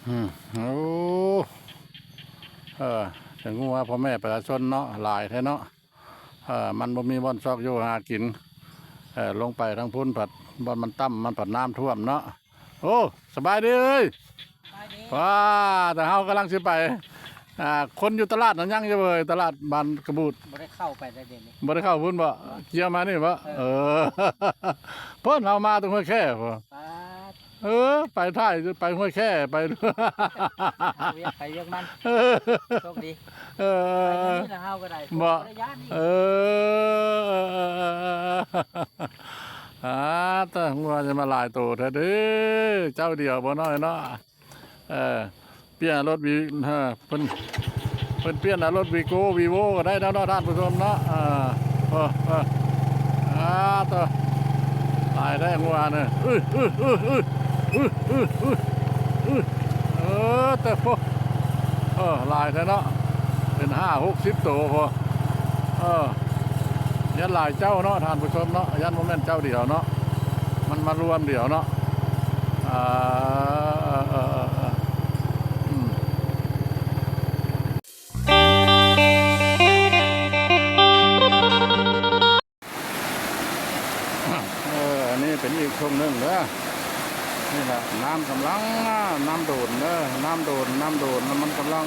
ອືມ ໂອ້ ເອີ ເປັນງົວພໍ່ແມ່ປະຊາຊົນເນາະ ຫຼາຍແທ້ເນາະ. ເອີ ມັນບໍ່ມີບ່ອນຊອກຢູ່ຫາກິນ ເອີ ລົງໄປທາງພຸ້ນພັດ ບ່ອນມັນຕ່ຳ ມັນພັດນ້ຳຖ້ວມເນາະ. ໂອ້ ສະບາຍດີເອີຍ. ສະບາຍດີ. ວ້າ ແຕ່ເຮົາກຳລັງຊິໄປ ອ່າ ຄົນຢູ່ຕະຫຼາດນັ້ນຍັງຢູ່ເວີຍ ຕະຫຼາດບ້ານກະບູດ. ບໍ່ໄດ້ເຂົ້າໄປແລ້ວດຽວນີ້. ບໍ່ໄດ້ເຂົ້າພຸ້ນບໍ? ເອີ ກ່ຽວມານີ້ບໍ? ເອີ ເອີ ພຸ້ນເຮົາມາແຕ່ຫ້ວຍແຄພຸ້ນ. ປາດ ເອີ ໄປທ້າຍ ໄປຫ້ວຍແຄ ໄປ ຫາວຽກໃຜວຽກມັນ. ເອີ ໂຊກດີ. ເອີ ໄປທາງນີ້ລະເຮົາກໍໄດ້ ບໍ່ໄດ້ຢ້ານນີ້. ເອີ ເອີ ເອີ ເອີ ອາ ຕາ ງົວຈະມາຫຼາຍໂຕແທ້ເດ້ ເຈົ້າດຽວບໍ່ນ້ອຍເນາະ. ເອີ ປ່ຽນລົດວີ ເອີ ເພິ່ນ ເພິ່ນປ່ຽນເອົາລົດວີໂກ້ ວີໂວ້ກໍໄດ້ແລ້ວເນາະ ທ່ານຜູ້ຊົມເນາະ. ເອີ ເອີ ເອີ ອາ ໂຕ ຫຼາຍແທ້ງົວນີ້. ອື ອື ອື ອື ອື ອື ອື ອື ເອີ ແຕ່ໂພ ເອີ ຫຼາຍແທ້ເນາະ ເປັນຫ້າຫົກສິບໂຕພຸ້ນ. ເອີ ຢ້ານຫຼາຍເຈົ້າເນາະ ທ່ານຜູ້ຊົມເນາະ ຢ້ານບໍ່ແມ່ນເຈົ້າດຽວເນາະ ມັນມາລວມດຽວເນາະ. ອ່າ ເອີ ເອີ ເອີ ເອີ ອືມ ເອີ ອັນນີ້ເປັນອີກຊ່ວງໜຶ່ງເດີ. ນີ້ລະ ນ້ຳກຳລັງ ນ້ຳໂດນເດີ ນ້ຳໂດນ ນ້ຳໂດນ ແລ້ວມັນກຳລັງ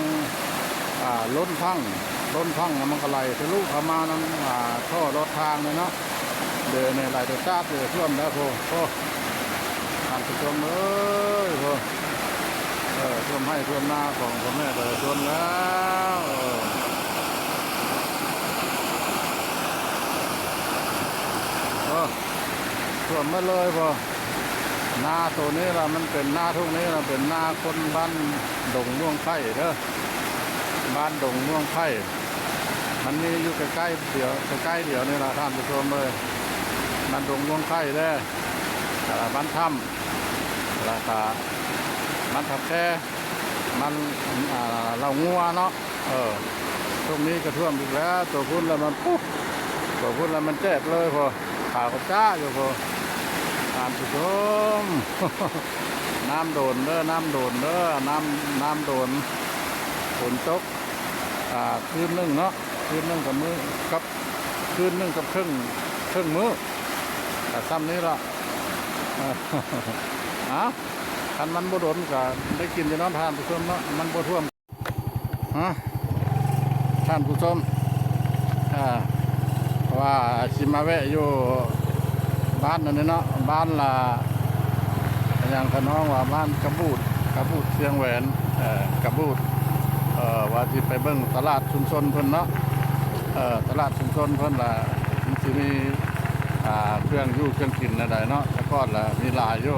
ອ່າ ລົ້ນພັງ ລົ້ນພັງ ແລ້ວມັນກໍໄຫຼທະລຸເຂົ້າມານຳ ອ່າ ທໍ່ຫຼອດທາງນີ້ເນາະ. ເດີ ນີ້ໄຫຼໄປຕາດເດີ ຖ້ວມແລ້ວໂພ ໂພ ທ່ານຜູ້ຊົມເອີຍ ໂພ ເອີ ຖ້ວມໄຮ່ຖ້ວມນາຂອງພໍ່ແມ່ປະຊາຊົນແລ້ວ. ເອີ ເອີ ຖ້ວມໝົດເລີຍໂພ. ນາໂຕນີ້ລະ ມັນເປັນນາທົ່ງນີ້ລະ ເປັນນາຄົນບ້ານດົງມ່ວງໄຂ່ເດີ ບ້ານດົງມ່ວງໄຂ່. ມັນມີຢູ່ໃກ້ໆດຽວ ໃກ້ໆດຽວນີ້ລະ ທ່ານຜູ້ຊົມເອີຍ ບ້ານດົງມ່ວງໄຂ່ເດີ ເອີ ບ້ານຖ້ຳ ແລ້ວກະບ້ານຖ້ຳແຄ ບ້ານ ອ່າ ເລົ່າງົວເນາະ. ເອີ ຊ່ວງນີ້ກະຖ້ວມອີກແລ້ວ ໂຕພຸ້ນລະມັນປຸບ ໂຕພຸ້ນລະມັນແຈບເລີຍໂພ ຂາວກະຈ້າຢູ່ໂພ ທ່ານຜູ້ຊົມ. ນ້ຳໂດນເດີ ນ້ຳໂດນເດີ ນ້ຳ ນ້ຳໂດນ ຝົນຕົກ ອ່າ ຄືນໜຶ່ງເນາະ ຄືນໜຶ່ງກັບມື້ ກັບ ຄືນໜຶ່ງກັບເຄິ່ງ ເຄິ່ງມື້ ກະຊ່ຳນີ້ລະ. ເອົ້າ ຄັນມັນບໍ່ດົນກະໄດ້ກິນຢູ່ເນາະ ທ່ານຜູ້ຊົມເນາະ ມັນບໍ່ຖ້ວມ. ຮະ ທ່ານຜູ້ຊົມ ເອີ ວ່າຊິມາແວະຢູ່ບ້ານອັນນີ້ເນາະ ບ້ານລະ ຫຍັງຂະນ້ອງວ່າ ບ້ານກະບູດ ກະບູດຊຽງແຫວນ ເອີ ກະບູດ ເອີ ວ່າຊິໄປເບິ່ງຕະຫຼາດຊຸມຊົນເພິ່ນເນາະ ເອີ ຕະຫຼາດຊຸມຊົນເພິ່ນລະ ມັນຊິມີ ອ່າ ເຄື່ອງຢູ່ເຄື່ອງກິນແນວໃດເນາະ ແຕ່ກ່ອນລະມີຫຼາຍຢູ່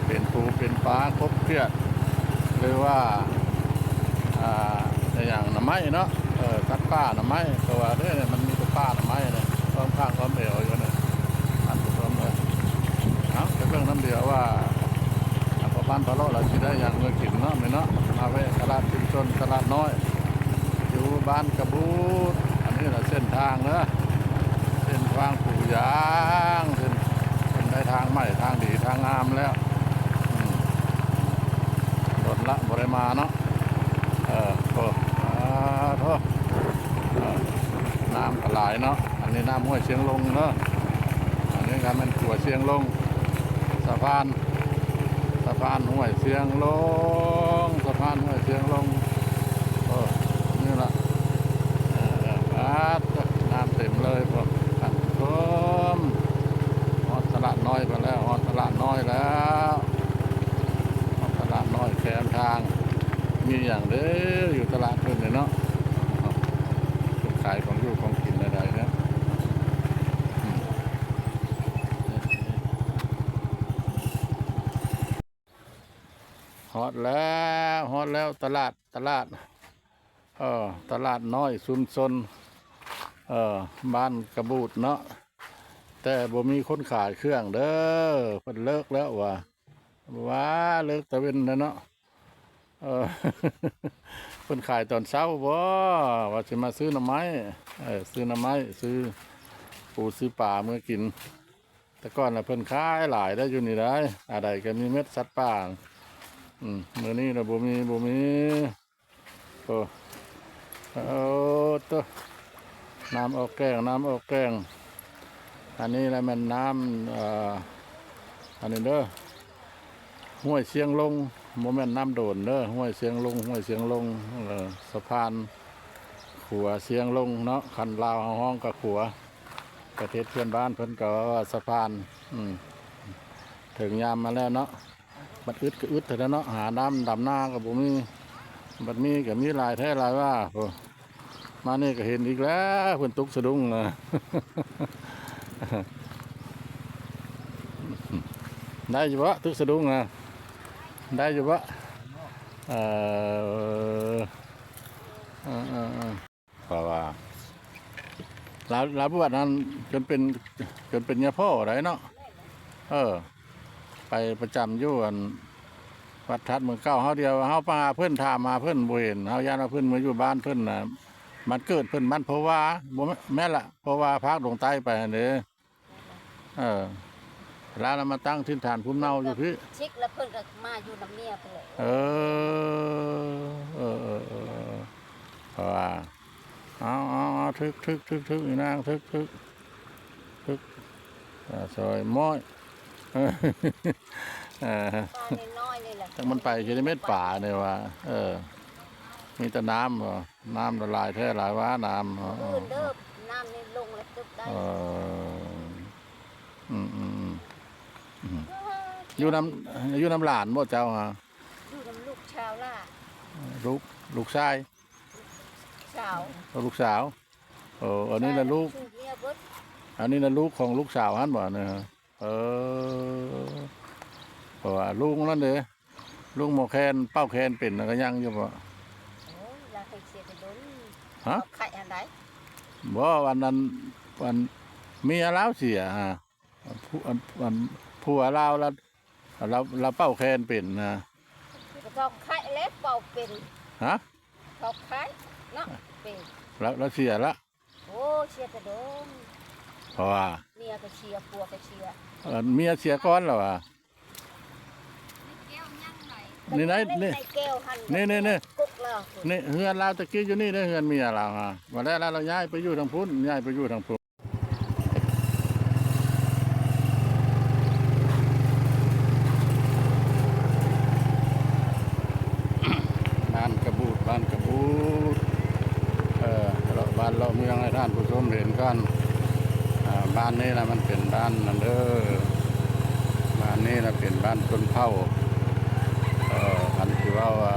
ເປັນປູເປັນປາ ກົບເຂືອດ ຫຼືວ່າ ອ່າ ອີຫຍັງ ໜໍ່ໄມ້ເນາະ ເອີ ສັດປ່າ ໜໍ່ໄມ້ ເພາະວ່າເດ້ ມັນມີແຕ່ປ່າໜໍ່ໄມ້ນີ້ ອ້ອມຂ້າງອ້ອມແອວຢູ່ນີ້ ທ່ານຜູ້ຊົມເອີຍ. ເອົາ ໄປເບິ່ງນຳດຽວວ່າ ອ່າ ພໍ່ບ້ານພາເລາະລາວຊິໄດ້ຫຍັງເມືອກິນເນາະ ແມ່ນເນາະ ມາແວະຕະຫຼາດຊຸມຊົນ ຕະຫຼາດນ້ອຍ ຢູ່ບ້ານກະບູດ. ອັນນີ້ລະເສັ້ນທາງເດີ ເສັ້ນທາງປູຢາງ ເສັ້ນ ເພິ່ນໄດ້ທາງໃໝ່ ທາງດີ ທາງງາມແລ້ວ. ອືມ ດົນລະບໍ່ໄດ້ມາເນາະ. ເອີ ໂອ້ ສາທຸ ເອີ ນ້ຳກະຫຼາຍເນາະ. ອັນນີ້ນ້ຳຫ້ວຍຊຽງລົງເດີ ອັນນີ້ກະແມ່ນຂົວຊຽງລົງ ສະພານ ສະພານຫ້ວຍຊຽງລົງ ສະພານຫ້ວຍຊຽງລົງ. ໂອ້ ນີ້ລະ ເອີ ປາດ ນ້ຳເຕັມເລີຍພວກທ່ານຜູ້ຊົມ. ຮອດຕະຫຼາດນ້ອຍໄປແລ້ວ ຮອດຕະຫຼາດນ້ອຍແລ້ວ ຮອດຕະຫຼາດນ້ອຍແຄມທາງ. ມີຫຍັງເດ້ຢູ່ຕະຫຼາດເພິ່ນນີ້ເນາະ ເພິ່ນຂາຍຂອງຢູ່ຂອງກິນແນວໃດເນາະ. ຮອດແລ້ວ ຮອດແລ້ວ ຕະຫຼາດ ຕະຫຼາດ ເອີ ຕະຫຼາດນ້ອຍຊຸມຊົນ ເອີ ບ້ານກະບູດເນາະ. ແຕ່ບໍ່ມີຄົນຂາຍເຄື່ອງເດີ ເພິ່ນເລີກແລ້ວວ່າ ວ່າເລີກຕາເວັນແລ້ວເນາະ. ເອີ ເພິ່ນຂາຍຕອນເຊົ້າບໍ ວ່າຊິມາຊື້ໜໍ່ໄມ້ ເອີ ຊື້ໜໍ່ໄມ້ ຊື້ປູຊື້ປາເມືອກິນ. ແຕ່ກ່ອນລະເພິ່ນຂາຍຫຼາຍໄດ໋ ຢູ່ນີ້ໄດ໋ ອັນໃດກະມີເໝິດ ສັດປ່າ. ອືມ ມື້ນີ້ລະບໍ່ມີ ບໍ່ມີ. ໂອ້ ໂອ້ໂຕ ນ້ຳອອກແກ້ງ ນ້ຳອອກແກ້ງ. ອັນນີ້ລະແມ່ນນ້ຳ ເອີ ອັນນີ້ເດີ ຫ້ວຍຊຽງລົງ ບໍ່ແມ່ນນ້ຳໂດນເດີ ຫ້ວຍຊຽງລົງ ຫ້ວຍຊຽງລົງ ເອີ ສະພານຂົວຊຽງລົງເນາະ ຄັນລາວເຮົາຮ້ອງກະຂົວ ປະເທດເພື່ອນບ້ານເພິ່ນກະວ່າສະພານ. ອືມ ເຖິງຍາມມາແລ້ວເນາະ. ບັດອຶດກໍອຶດເທົ່ານັ້ນເນາະ ຫານ້ຳດຳນາກໍບໍ່ມີ ບັດມີກໍມີຫຼາຍແທ້ຫຼາຍວ່າ. ໂອ້ ມານີ້ກໍເຫັນອີກແລ້ວ ເພິ່ນຕຸກສະດຸ້ງນະ ໄດ້ຢູ່ບໍ່? ຕຸກສະດຸ້ງນະ ໄດ້ຢູ່ບໍ່? ເອີ ເອີໆ ເພາະວ່າລາວ ລາວບວດນັ້ນຈົນເປັນ ຈົນເປັນຍາພໍ່ໄດ໋ເນາະ. ເອີ ໄປປະຈຳຢູ່ອັນວັດທາດເມືອງເກົ່າເຮົາ. ດຽວເຮົາໄປຫາເພິ່ນ ຖາມຫາເພິ່ນບໍ່ເຫັນ ເຮົາຢ້ານວ່າເພິ່ນມາຢູ່ບ້ານເພິ່ນນະ ບ້ານເກີດເພິ່ນ ບ້ານໂພວາ ບໍ່ແມ່ນລະ ໂພວາພາກດົງໃຕ້ໄປຫັ້ນເດ້. ເອີ ລາວລະມາຕັ້ງຖິ່ນຖານພູມເນົາຢູ່ພີ້ ຊິກແລ້ວເພິ່ນກໍມາຢູ່ນຳເມຍພຸ້ນແຫຼະ. ເອີ ເອີ ເອີ ເອີ ເພາະວ່າ ເອົາ ເອົາ ເອົາ ຖືກ ຖືກ ຖືກ ຖືກ ອີນາງ ຖືກ ຖືກ ຖືກ ເອີ ຊ່ອຍມ້ອຍ ເອີ ປານ້ອຍໆນີ້ແຫຼະ ຈັກມັນໄປຊິໄດ້ເມັດປານີ້ວ່າ. ເອີ ມີແຕ່ນ້ຳບໍ່? ນ້ຳລະຫຼາຍແທ້ຫຼາຍວ່າ ນ້ຳ ມື້ອື່ນເດີ ນ້ຳນີ້ລົງແລ້ວຕຶບໄດ້. ເອີ ອືມໆໆ ຢູ່ນຳ ຢູ່ນຳຫຼານບໍ່ເຈົ້າຫະ? ຢູ່ນຳລູກຊາວຫຼ້າ ລູກ ລູກຊາຍ ສາວ ລູກສາວ. ເອີ ອັນນີ້ລະລູກ ອັນນີ້ລະລູກຂອງລູກສາວຫັ້ນບໍ່ນະ? ເອີ ເພາະວ່າລຸງນັ້ນເດ້ ລຸງໝໍແຄນ ເປົ່າແຄນເປັນນະ ກໍຍັງຢູ່ບໍ່? ໂອ້ຍ ລາວເສຍແຕ່ດົນ. ຮະ? ເຂົ້າໄຂ້ອັນໃດ? ບໍ່ ອັນນັ້ນ ອັນເມຍລາວເສຍຫະ ຜູ້ ອັນ ອັນຜົວລາວລະ ລາວ ລາວເປົ່າແຄນເປັນນະ. ເຂົ້າໄຂ້ແລ້ວເປົ່າເປັນ. ຮະ? ເຂົ້າໄຂ້ເນາະ ເປັນ ລາວ ລາວເສຍລະ. ໂອ້ ເສຍແຕ່ດົນ ເພາະວ່າເມຍກໍເສຍ ຜົວກໍເສຍ. ເອີ ເມຍເສຍກ່ອນລະວ່າ. ນີ້ນະ ນີ້ ໃນແກ້ວຫັ້ນ ນີ້ ນີ້ ນີ້ ກົກລາວ ນີ້ເຮືອນລາວຕະກີ້ຢູ່ນີ້ເດ້ ເຮືອນເມຍລາວຫາ. ມາແລ້ວລາວຍ້າຍໄປຢູ່ທາງພຸ້ນ ຍ້າຍໄປຢູ່ທາງພຸ້ນ. ບ້ານກະບູດ ບ້ານກະບູດ ເອີ ເລາະບ້ານເລາະເມືອງໃຫ້ທ່ານຜູ້ຊົມເຫັນກ່ອນ. ອ່າ ບ້ານນີ້ລະມັນເປັນບ້ານນັ້ນເດີ ບ້ານນີ້ລະເປັນບ້ານຊົນເຜົ່າ. ເອີ ອັນທີ່ເວົ້າວ່າ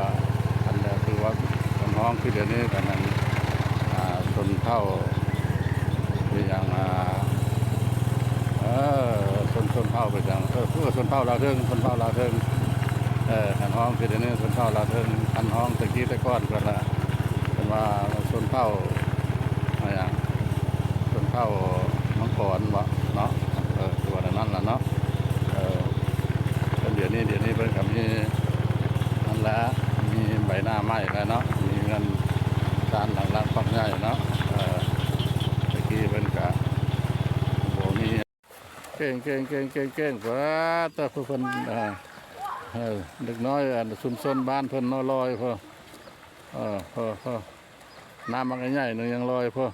ອັນທີ່ວ່າ ເປັນຮ້ອງຄືດຽວນີ້ກໍແມ່ນ ອ່າ ຊົນເຜົ່າ ຄືຫຍັງ ອ່າ ເອີ ຊົນ ຊົນເຜົ່າໄປຈັ່ງ ເອີ ຄືວ່າຊົນເຜົ່າລາວເທິງ ຊົນເຜົ່າລາວເທິງ. ເອີ ຄັນຮ້ອງຄືດຽວນີ້ຊົນເຜົ່າລາວເທິງ ຄັນຮ້ອງແຕ່ກີ້ແຕ່ກ່ອນເພິ່ນລະ ເພິ່ນວ່າຊົນເຜົ່າ ອາຫຍັງ ຊົນເຜົ່າມັງກອນບໍເນາະ. ເອີ ຄືວ່າແນວນັ້ນລະເນາະ. ເອີ ເພິ່ນດຽວນີ້ ດຽວນີ້ເພິ່ນກໍມີນັ້ນລະ ມີໃບໜ້າໃໝ່ແລ້ວເນາະ ມີເຮືອນຊານຫຼັງລັກບັກໃຫຍ່ເນາະ. ເອີ ແຕ່ກີ້ເພິ່ນກະບໍ່ມີ. ເກັ່ງໆໆໆ ປາດຕະ ເພິ່ນ ເອີ ເດັກນ້ອຍ ອັນ ຊຸມຊົນບ້ານເພິ່ນເນາະ ລອຍພຸ້ນ. ເອີ ເອີ ເອີ ນ້ຳບັກໃຫຍ່ໜຶ່ງຍັງລອຍພຸ້ນ.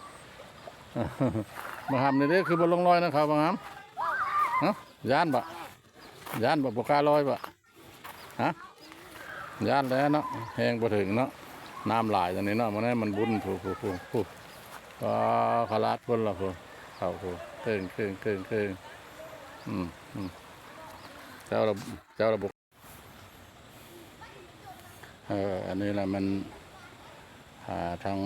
ບັກຫຳນີ້ເດ້ ຄືບໍ່ລົງລອຍນຳເຂົາ ບັກຫຳ? ຮະ? ຢ້ານບໍ? ຢ້ານບໍ? ບໍ່ກ້າລອຍບໍ? ຮະ? ຢ້ານແຫຼະເນາະ ແຮງບໍ່ເຖິງເນາະ. ນ້ຳຫຼາຍອັນນີ້ເນາະ ມື້ນີ້ມັນບຸນ ພຸ້ນ ພຸ້ນ ພຸ້ນ ພຸ້ນ. ອໍ ຂະລາດພຸ້ນລະ ພຸ້ນ ເຂົ້າພຸ້ນ ເຄັ່ງ ເຄັ່ງ ເຄັ່ງ ເອ່ງ. ອືມ ອືມ ເຈົ້າລະ ເຈົ້າລະບໍ່ ເອີ ອັນນີ້ລະແມ່ນ ອ່າ ທາງ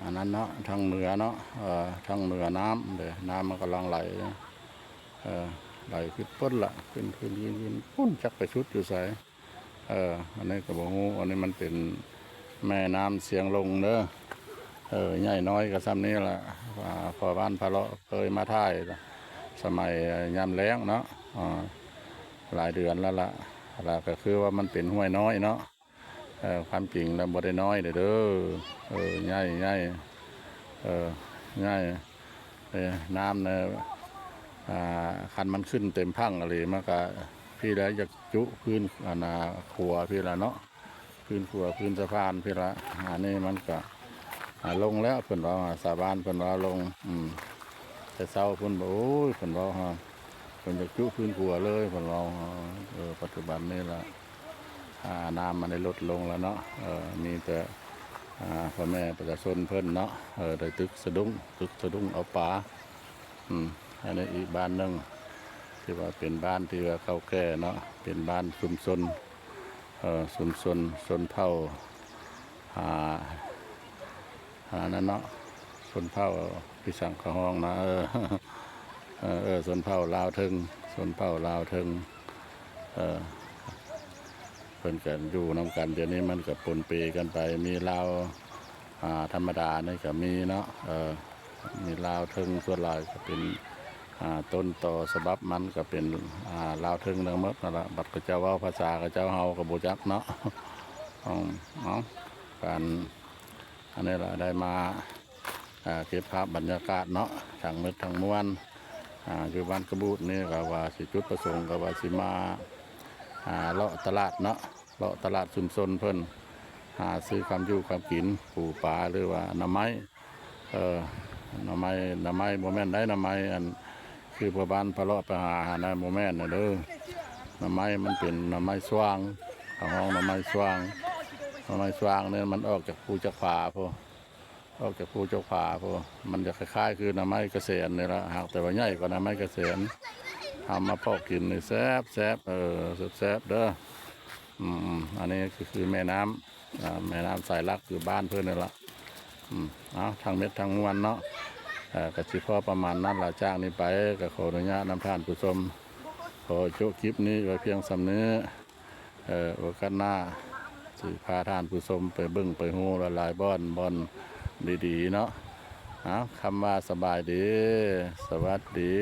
ອັນນັ້ນເນາະ ທາງເໜືອເນາະ ເອີ ທາງເໜືອນ້ຳເດ້ ນ້ຳມັນກຳລັງໄຫຼ ເອີ ໄຫຼຂຶ້ນພຸ້ນລະ ຂຶ້ນ ຂຶ້ນ ຂຶ້ນ ຂຶ້ນພຸ້ນ ຈັກໄປສຸດຢູ່ໃສ. ເອີ ອັນນີ້ກໍບໍ່ຮູ້ ອັນນີ້ມັນເປັນແມ່ນ້ຳຊຽງລົງເດີ. ເອີ ໃຫຍ່ນ້ອຍກໍຊ່ຳນີ້ລະ ອ່າ ພໍ່ບ້ານພາເລາະເຄີຍມາຖ່າຍສະໄໝຍາມແລ້ງເນາະ ອ່າ ຫຼາຍເດືອນແລ້ວລະ ລະກໍຄືວ່າມັນເປັນຫ້ວຍນ້ອຍເນາະ. ເອີ ຄວາມຈິງລະບໍ່ໄດ້ນ້ອຍເດີ ເດີ ເອີ ໃຫຍ່ ໃຫຍ່ ເອີ ໃຫຍ່ ເອີ ນ້ຳນະ ອ່າ ຄັນມັນຂຶ້ນເຕັມພັງອີ່ຫຼີ ມັນກະ ພີ້ແລ້ວຢາກ ຈຸພື້ນອັນນ່າຂົວພີ້ລະເນາະ ພື້ນຂົວພື້ນສະພານພີ້ລະ. ອັນນີ້ມັນກະ ອ່າ ລົງແລ້ວ ເພິ່ນເວົ້າ ຊາວບ້ານເພິ່ນເວົ້າລົງ ອືມ ແຕ່ເຊົ້າພຸ້ນ ໂອ້ຍ ເພິ່ນເວົ້າ ເພິ່ນຢາກຈຸພື້ນຂົວເລີຍ ເພິ່ນເວົ້າ. ເອີ ປັດຈຸບັນນີ້ລະ ອ່າ ນ້ຳມັນໄດ້ລົດລົງແລ້ວເນາະ ເອີ ມີແຕ່ ອ່າ ພໍ່ແມ່ປະຊາຊົນເພິ່ນເນາະ ເອີ ໄດ້ຕຶກສະດຸ້ງ ຕຶກສະດຸ້ງເອົາປາ. ອືມ ອັນນີ້ອີກບ້ານໜຶ່ງ ທີ່ວ່າເປັນບ້ານທີ່ວ່າເກົ່າແກ່ເນາະ ເປັນບ້ານຊຸມຊົນ ເອີ ຊຸມຊົນຊົນເຜົ່າ ອ່າ ອັນນັ້ນເນາະ ຊົນເຜົ່າ ພິສັງຄະຮ້ອງນະ ເອີ ເອີ ເອີ ຊົນເຜົ່າລາວເທິງ ຊົນເຜົ່າລາວເທິງ ເອີ ເພິ່ນກະຢູ່ນຳກັນ. ດຽວນີ້ມັນກະປົນເປກັນໄປ ມີລາວ ອ່າ ທຳມະດານີ້ກະມີເນາະ ເອີ ມີລາວເທິງ ສ່ວນຫຼາຍກະເປັນ ອ່າ ຕົ້ນຕໍສະບັບມັນກະເປັນ ອ່າ ລາວເທິງທັງໝົດນັ້ນລະ. ບັດເຂົາເຈົ້າເວົ້າພາສາເຂົາເຈົ້າ ເຮົາກະບໍ່ຈັກເນາະ. ເອົາ ເອົາ ການ ອັນນີ້ລະ ໄດ້ມາ ອ່າ ເກັບພາບບັນຍາກາດເນາະ ທັງໝົດທັງມວນ ອ່າ ຢູ່ບ້ານກະບູດນີ້ ກະວ່າຊິ ຈຸດປະສົງກະວ່າຊິມາ ອ່າ ເລາະຕະຫຼາດເນາະ ເລາະຕະຫຼາດຊຸມຊົນເພິ່ນ ຫາຊື້ຄຳຢູ່ຄຳກິນ ປູປາ ຫຼືວ່າໜໍ່ໄມ້ ເອີ ໜໍ່ໄມ້ ໜໍ່ໄມ້ບໍ່ແມ່ນໄດ໋ ໜໍ່ໄມ້ອັນ ຄືພໍ່ບ້ານພາເລາະໄປຫາຫັ້ນນະ ບໍ່ແມ່ນນະເດີ. ໜໍ່ໄມ້ມັນເປັນໜໍ່ໄມ້ຊວາງ ເຂົາຮ້ອງໜໍ່ໄມ້ຊວາງ. ໜໍ່ໄມ້ຊວາງນີ້ມັນອອກຈາກພູຈາກຜາພຸ້ນ ອອກຈາກພູຈາກຜາພຸ້ນ ມັນຈະຄ້າຍໆຄືໜໍ່ໄມ້ກະແສນນີ້ລະ ຫາກແຕ່ວ່າໃຫຍ່ກວ່າໜໍ່ໄມ້ກະແສນ. ເອົາມາປອກກິນນີ້ແຊບໆ ເອີ ແຊບໆເດີ. ອືມ ອັນນີ້ກະຄືແມ່ນ້ຳ ອ່າ ແມ່ນ້ຳສາຍຫຼັກຢູ່ບ້ານເພິ່ນນີ້ລະ. ອືມ ເອົາ ທັງໝົດທັງມວນເນາະ ເອີ ກະຊິພໍປະມານນັ້ນລະ. ຈາກນີ້ໄປກະຂໍອະນຸຍາດນຳທ່ານຜູ້ຊົມ ຂໍໂຈະຄລິບນີ້ໄວ້ພຽງສ່ຳນີ້. ເອີ ໂອກາດໜ້າຊິພາທ່ານຜູ້ຊົມໄປເບິ່ງໄປຮູ້ຫຼາຍໆບ່ອນ ບ່ອນດີໆເນາະ. ເອົາ ຄຳວ່າສະບາຍດີ ສະຫວັດດີ.